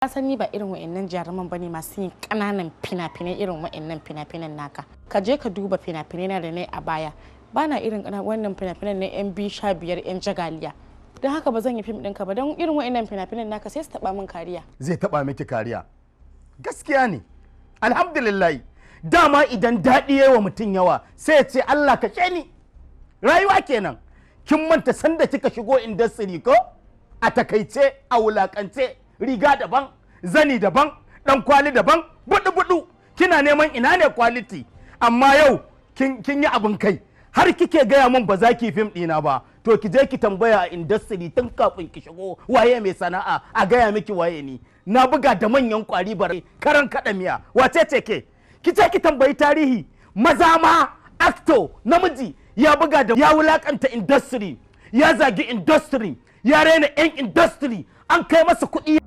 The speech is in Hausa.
Ka san ni ba irin wa'annan jaruman bane masu yin ƙananan fina-finai irin wa'annan fina-finan naka. Ka je ka duba fina-finai na da na a baya. Bana irin wannan fina-finan na yan biyu sha biyar, yan jagaliya. Don haka ba zan yi fim ɗinka ba, don irin wa'annan fina-finan naka sai su taɓa min career. Zai taba miki career, gaskiya ne. Alhamdulillah, dama idan daɗi yayi wa mutum yawa, sai ya ce Allah ka ni. Rayuwa kenan. Kin manta sanda kika shigo industry ko? A takaice, a wulakance, riga daban, zani daban, dan kwali daban, budu budu, kina neman ina ne quality. Amma yau kin yi abin kai har kike gaya min ba za ki fim ɗina ba. To ki je ki tambaya a industry tun kafin ki shigo waye mai sana'a, a gaya miki waye ni. Na buga da manyan kwari bare karan kaɗa miya. Wace ce ke? Ki je ki tambayi tarihi. Maza ma, actor namiji ya buga da ya wulakanta industry, ya zagi industry, ya raina 'yan industry, an kai masa kuɗi.